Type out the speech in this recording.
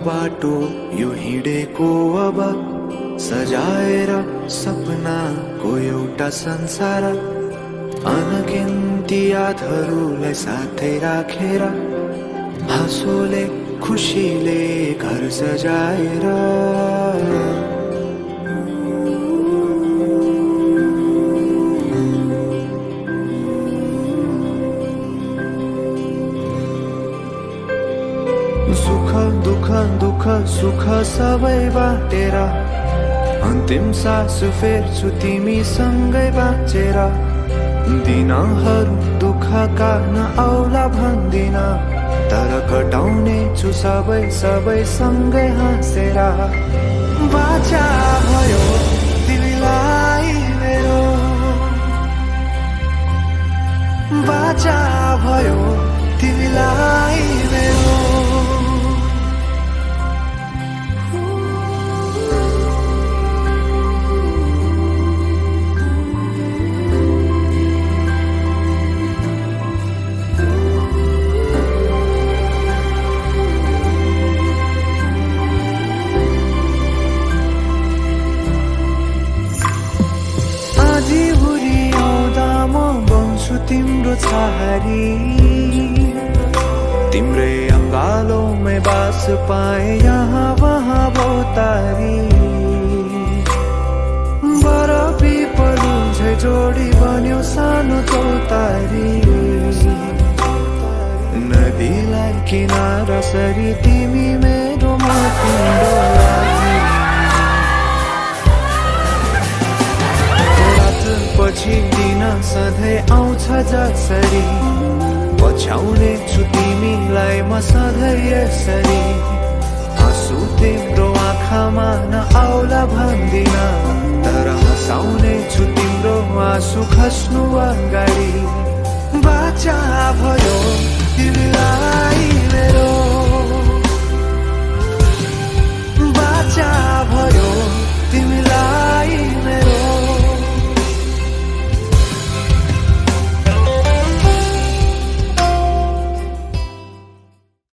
बाटो यो हिँडेको अब सजाएर सपनाको एउटा संसार अनगिन्ती यादहरूलाई साथै राखेर हाँसोले खुसीले घर सजाएर सुख दुख दुख सुख सबै बाटेर अन्तिम सास फेर्छु तिमीसँगै बाँचेर दिनहरू दुःखका नआउला भन्दिन तर कटाउने छु सबै सबै सँगै हाँसेर बाचा भयो तिमीलाई मेरो बाचा भयो तिमीलाई मेरो तिम्रो छहारी तिम्रै अङ्गालोमै बास पाए यहाँ वहाँ बहुतारी बर पिपलु झै जोडी बन्यो सानो चौतारी नदीलाई किनारा सरी तिमी मेरो म तिम्रो लागि पछि दिन सधैँ आउँछ जसरी पछ्याउने छु तिमीलाई म सधैँ यसरी आँसु तिम्रो आँखामा नआउला भन्दिन तर हँसाउने छु तिम्रो आँसु खस्नु अगाडि बाचा भयो तिमीलाई मेरो